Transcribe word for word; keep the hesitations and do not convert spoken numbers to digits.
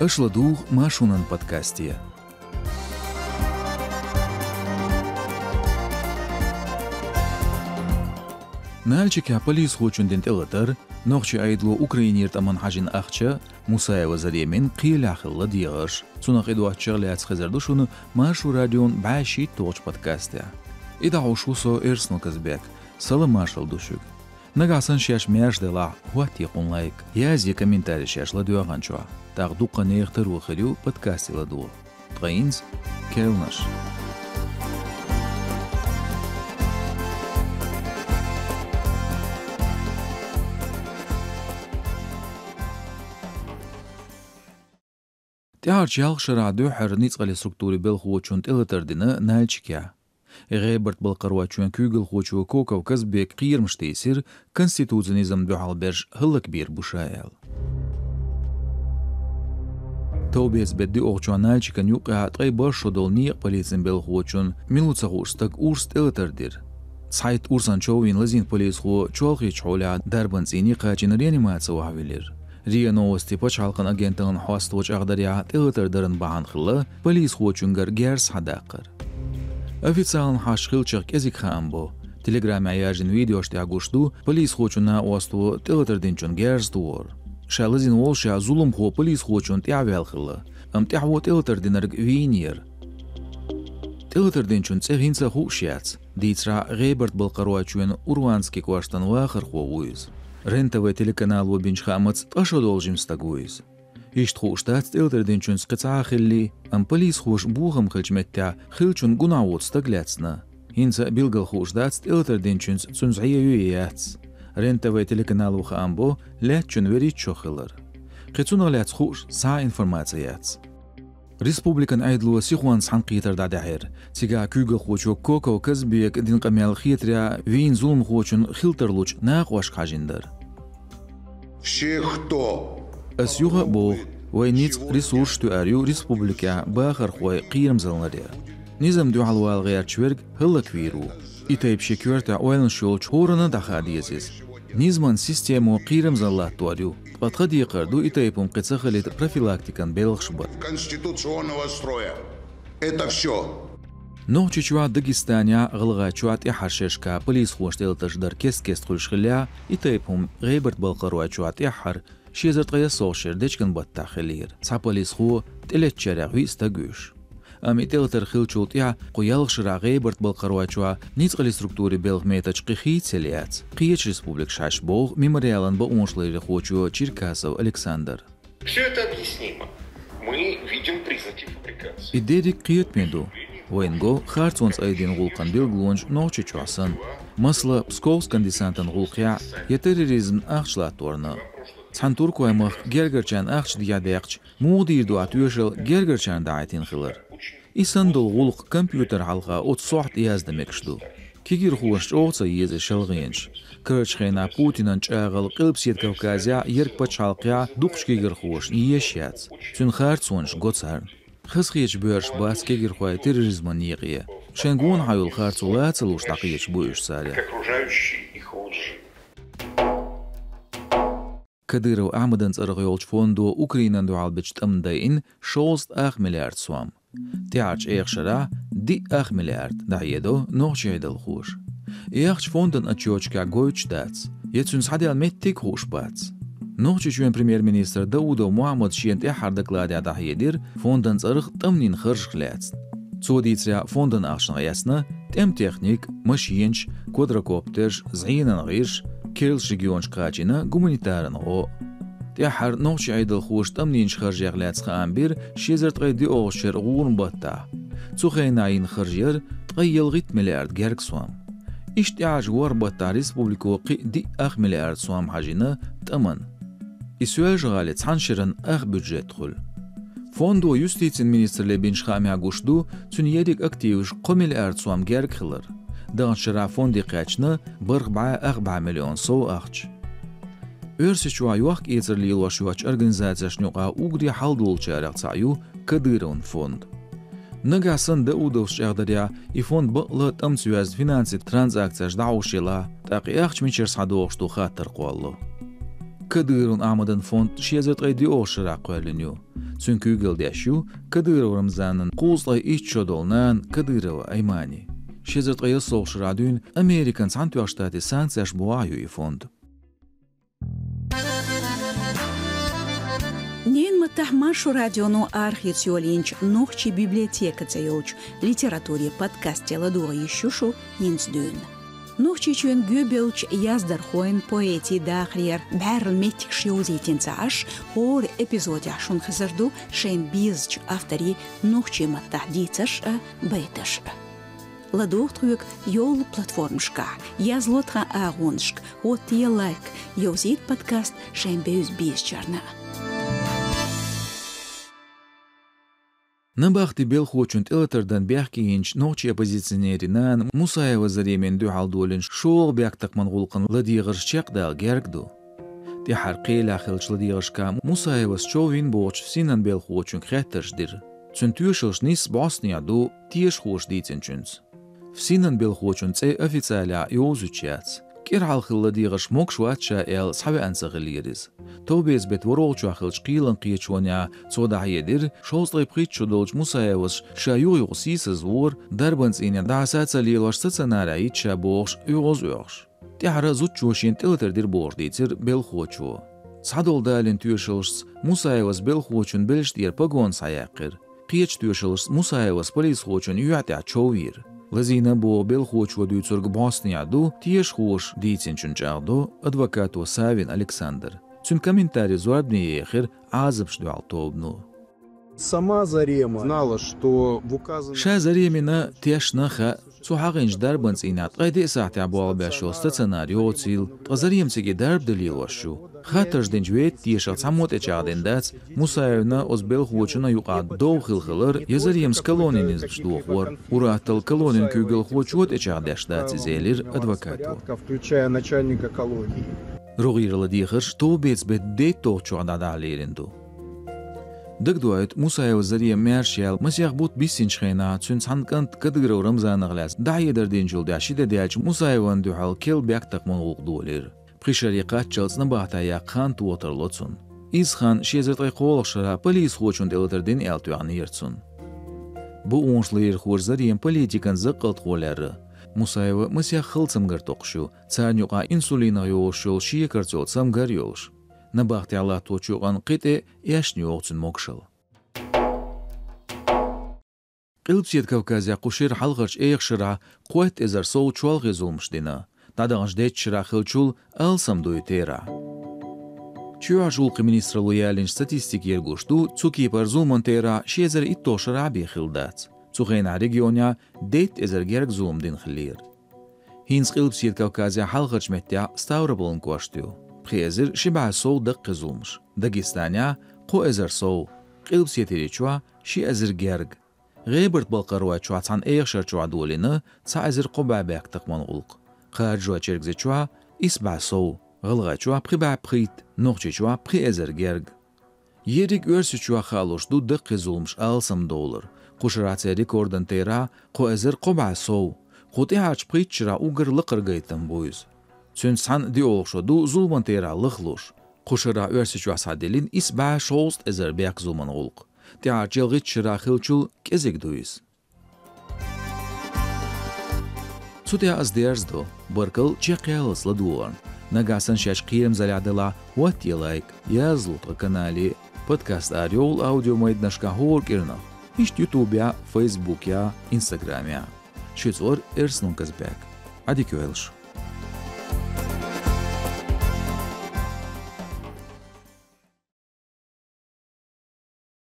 Аша ладугӀу Маршонан подкасте. Нальчикехь полисхочунна дина тӀелатар, нохчийн Ӏедало Украинера тӀамна хьажийна ахча, Мусаева Заремина кхелехь хилла дегӀарш. Цунах тӀедоьгӀучух лаьцна хезар ду шуна Маршо радион бӀе шийтталгӀачу подкастехь. И дӀахьош ву со, Эрсанов Казбек. Салам-маршалла ду шуьга. Нагахь санна шаьш маьрша делахь, хӀоттае кхунна лайк, язъе комментарий шаьш ладоьгӀначохь. ТӀаккха дуккха нехан таро хир ю подкасте ладогӀа. Ткъа хӀинца керланаш. ТӀаьхьарчу ялх шарахь дуьххьара ницкъаллин структурийн белхахочунна тӀелатар дина Нальчикехь. ГӀебарт-Балкхаройчоьнан куьйгалхочо Коков Казбека кхерамаш тийсира, конституцин низамна дуьхьал берш хӀаллакбийр бу ша аьлла. Товбеца беттан диъолгӀачохь Нальчикана юккъехь ткъе бархӀ шо долу некъан полицин белхахочунна мила ву ца хууш стаг урсаца тӀелатар дира. Цхьайтта урсан чов йина лазийна полисхо чолхечу хьолехь дарбан цӀийне кхачийна реанимаци охьавиллира. РИА Новости пачхьалкхан агенталлин хьоставан чӀагӀдарехь, тӀелатар даран бахьана хилла полисхочуьнгара герз схьадаккхар. Официалан хьашт хиллачех кӀезиг хаам бо. Телеграмехь яржийна видеош тӀехь гуш ду полисхочун накъосто тӀелатар динчунна герз тохар. Ша лазийна волу ша зуламхо полисхочунна тӀаьхьаваьлла хилла, амма тӀаьхьо тӀелатар динарг вийнера. ТӀелатар динчун цӀе хӀинца а хууш яц. Дийцарехь, ГӀебарт-Балкхаройчоьнан Урванский кӀоштан вахархо ву иза. РЕН-ТВ телеканало бинчу хаамца, ткъа шо долу жима стаг ву иза. Иштта хууш дац тӀелатар динчуьнца кхин цхьа а хиллий, амма полисхоша бохам хиллачу меттехь хиллачунна гунахьвоцу стаг лаьцна. ХӀинца а билггал хууш дац тӀелатар динчуьнца цуьнца хье ю я яц. РЕН-ТВ телеканало хаам бо лаьттачун вуьрхӀитта шо хилар. Кхин цунах лаьцна хууш цхьа а информаци яц. Республикан Ӏедало сихонца цхьаьнакхетар дӀадаьхьира. Цигахь куьйгалхочо Коков Казбека дина къамел хетарехь, вийна зуламхочунна хила тарлучу накъошка хьажийна дара. Всех, кто... Ас юха а боху, вайн ницкъ, ресурсаш тоьар ю республикехь бахархойн кхерамзалларе. Низамна дуьхьал вала гӀерташ верг хӀаллаквийр ву. И тайпа шен коьртехь ойланаш йолчу хӀоранна а дӀахаа деза иза. Низаман системо кхерамзалла латтор ю, ткъа тхан декхар ду и тайпа хӀума кхин ца хилийта профилактикан белхаш бан. Конституционного строя. Это всё. Нохчийчохь, Дагестанехь, ГӀалгӀайчохь тӀаьххьара шерашкахь полисхоша тӀелатарш дар кест-кеста хуьлуш хиллехь, и тайпа хӀума ГӀебарт-Балкхаройчохь тӀаьххьара, ши эзар ткъе ялхитталгӀачу шеран дечкен баттахь хиллера, цхьа полисхо тӀелеттачарех виъ стаг вуьйш. Амма и тӀелатар хиллачул тӀаьхьа кху ялх шарахь ГӀебарт-Балкхаройчохь ницкъаллин структурийн белхан метта кхин хийцаелла яц, кхечу республикаша хьаьжча, боху Мемориалан бакъонашларъярхочо Черкасов Александра. Всё это объяснимо. Мы видим признаки фабрикации. И дерриг кхетаме ду. Вайна го харцонца айдина гӀуллакхан билгалонаш Нохчийчохь санна. Масала, Псковскан десантан гӀуллакхехь я терроризмна ахча латторна. Цхьана туркойн махка гергарчарна ахча дехьа даьккхича, муха дийр ду ахь тоьшалла гергарчарна дӀахьаьдина хилар? И санна долу гӀуллакх компьютер хьалха оцу сохьта яздан мегаш ду. Кегирхошна чӀогӀа ца еза шалгӀенаш. Карарчу хенахь Путинан чӀагӀалла Къилбаседа Кавказехь, ерриг пачхьалкхехь дукхачу кегирхошна езаш яц. Цуьнан харцонаш го царна. Хазахеташ боьрзуш бац кегирхой терроризман некъе. Шайн гонахьа йолу харцо лаца луш дӀакхеташ бу уьш царех. Кадыров Ахьмадан цӀарах йолчу фондо Украинана дуьхьал бечу тӀамна дайина шовзткъа ах миллиард сом. ТӀаьхьарчу эха шарахь диъ ах миллиард дӀахьедо нохчийн Ӏедалхоша. И ахча фондан отчёташкахь гойтуш дац, я цуьнан схьадаьлла меттиг а хууш бац. Нохчийчоьнан премьер-министра Даудов Мохьмада шена тӀаьххьара докладехь дӀахьедира фондан цӀарах тӀамнийн харжах лаьцна. Цо дийцарехь, фондан ахчанах эцна тӀеман техника, машенаш, квадрокоптерш, зӀенан гӀирс, керлачу регионашка кхачийна гуманитаран гӀо. ТӀаьххьара нохчийн Ӏедалхоша тӀамнийн харжех лаьцна хаам бира ши эзар ткъе диъолгӀачу шеран гӀуран баттахь. Цу хенахь йина харж яра ткъе ялхитта миллиард герга сом. Иштта тӀаьхьарчу ворхӀ баттахь республико кхин диъ ах миллиард сом хьажийна тӀамна. И Соьлжа-ГӀалин цхьана шеран ах бюджет хуьлу. Фондо юстицин министралле бинчу хаамехь гуш ду цуьнан ерриг активаш кхо миллиард сом герга хилар. Даханчу шарахь фонде кхаьчна бархӀ бӀе ах бӀе миллион сов ахча. Оьрсийчохь йохк-эцар лелош йоцчу организацешна юкъахь уггаре хьал долучарех цхьаъ ю Кадыровн фонд. Нагахь санна Даудовс чӀагӀдарехь, и фонд бакъ а тӀамца йоьзна финансийн транзакцеш дӀахьош елахь, тӀаккха и ахча мичара схьадогӀуш ду хаттар кхоллало. Кадыровн Ахьмадан фонд ши эзар ткъе диъолгӀачу шарахь кхоьллина ю. Цуьнан куьйгалла деш ю Кадыров Рамзанан кхузткъе итт шо долу нана Кадырова Аймани. Ши эзар ткъе ялсолгӀачу шарахь дуьйна Американ Цхьаьнатоьхначу Штатийн санкцеш боху и фонд. Ненан маттахь Маршо радионо арахеца йолийначу «Нохчийн библиотека» цӀе йолчу литературин подкасте ладогӀа йиш ю шу хӀинца дуьйна. Нохчийчоьнан гӀоьбеллачу яздархойн, поэтийн дахарера бӀаьрла меттигаш йовзийтина ца Ӏаш, хӀора эпизодехь шуна хезар ду шайна безачу авторийн нохчийн маттахь дийцарш а, байташ а. ЛадогӀа тхоьга йолу платформашкахь, язло тхан агӀонашка, хӀоттае лайк, йовзийта подкаст шайн бевза-безачарна. Набахти белхочун тӀелатар дан бехке йинчу нохчийн оппозиционерийн нана Мусаева Заремина дуьхьал долийначу шолгӀа бехктакхаман гӀуллакхан ладегӀарш чекхдала герга ду. ТӀаьххьара кхелехь хиллачу ладегӀаршкахь Мусаевас чов вина бохучу ФСИН-ан белхочуьнга хеттарш дира. Цуьнан тоьшаллаш нисса бӀостанехьа ду тешахоша дийцинчуьнца. ФСИН-ан белхочун цӀе официалехь йовзуьйтуш яц. КӀира хьалха хилла ладегӀарш могуш вац ша аьлла, схьавеана ца хиллера иза. Товбеца беттан ворхӀалгӀачохь хиллачу кхелан кхеташонехь цо дӀахьедира, шовзткъе пхийтта шо долчу Мусаевас ша юха-юха сийсазвора, дарбан цӀийнехь дӀасса а ца лелош стационарехь йита ша бохуш, оьгӀаз а оьхуш. ТӀаьххьара зудчо шена тӀелатар дира бохуш дийцира белхочо. Схьадолу далийна тоьшаллашца Мусаевас белхочун белшаш тӀера погон схьаяьккхира. Кхечу тоьшаллашца Мусаевас полисхочун юьхь тӀехь чов йира. Лазийна боху белхочо дуьйцург бӀостанехьа ду тешахоша дийцинчунна, чӀагӀдо адвокато Савин Александра. Цуьнан комментаре зорбане ехира Ӏазапашна дуьхьал тобано. Сама Зарема знала, что в указанном... Ша Заремина тешна хаьа, цо хьахийнчу дарбан цӀийнехь ткъе деа сахьтехь болх беш йолу стационар йоцийла, ткъа Зарема цига дарба дан лелош ю. Хаттарш динчу вейтта тешах цхьаммо тӀечӀагӀдина дац Мусаевна оцу белхочунна юкъахь дов хилла хилар я Заремас колонин низамаш дохор, ур-атталла колонин куьйгалхочо тӀечӀагӀдеш дац иза, элира адвокато. Включая начальника колонии. РогӀера ладегӀарш товбеца беттан дейтталгӀачохь дӀадахьа лерина ду. Дагадоуьйту, Мусаева Зарема маьрша яьлла масех бутт биссинчу хенахь цуьнан цхьана кӀанта Кадыров Рамзанах лаьцна дӀахьедар динчул тӀаьхьа ши де даьлча Мусаевна дуьхьал керла бехктакхаман гӀуллакх долийра. Пхи шаре кхаччалц набахтехь яккха хан тохар ло цунна. Иза хан ши эзар ткъе кхоалгӀачу шарахь полисхочун тӀелатар дина аьлла тоьхнера цунна. Бу онаш ларъярхочу Зарема политикан закъалтхо лерра. Мусаева масех хала цамгар токхуш ю, царна юкъахь инсулинах йогӀуш йолу шекарца йолу цамгар а йолуш. Набахтехь латточу юкъана кхин тӀе эшна йогӀу цуьнан могушалла. Къилбаседа Кавказехь кху шеран хьалхарчу эха шарахь кхойтта эзар сов чолхе зуламаш дина. ДӀадаханчу деттан шарахь хиллачул алсам ду и терахь. Чоьхьарчу гӀуллакхийн министралло ялийначу статистикера гуш ду, цу кепара зуламан терахь ши эзар итталгӀачу шарахь а бен хилла дац. Цу хенахь регионехь дейтта эзар гергга зулам дина хиллера. ХӀинца Къилбаседа Кавказехь хьалхарчу меттехь Ставрополан кӀошт ю. Пхи эзар ши бӀе сов даккхий зуламаш. Дагестанехь кхо эзар сов. Къилбаседа ХӀирийчохь ши эзар гергга. ГӀебарта-Балкхаройчохь цхьана эха шар чохь долийна цхьа эзар кхо бӀе бехктакхаман гӀуллакх. Кхаржой-Чергазийчохь исс бӀе сов. ГӀалгӀайчохь пхи бӀе пхийтта. Нохчийчохь пхи эзар гергга. Ерриг Оьрсийчохь хаалуш ду даккхий зуламаш алсам довлар. Кху шарахь церан рекордан терахь кхо эзар кхо бӀе сов. Кху тӀаьхьарчу пхийтта шарахь уггар лакхара гайтам бу иза. Цуьнца цхьаьна диъолгӀа шо ду зуламан терахь лахлуш. Кху шарахь Оьрсийчохь схьадиллина исс бӀе шовзткъа эзар бехк-зуламан гӀуллакх. ТӀаьхьарчу ялхитта шарахь хиллачул кӀезиг ду иза. Цу тӀехь ас дерзадо, баркалла чекхъяллалц ладогӀарна. Нагахь санна шаьш кхерамзаллехь делахь, хӀоттае лайк, язло тхан канале, подкаст арайовла аудиомайданашкахь хӀора кӀирнах, иштта ютубехь, фейсбукехь, инстаграмехь. Шуьца вара Эрснон Казбек. Ӏадика йойла шу.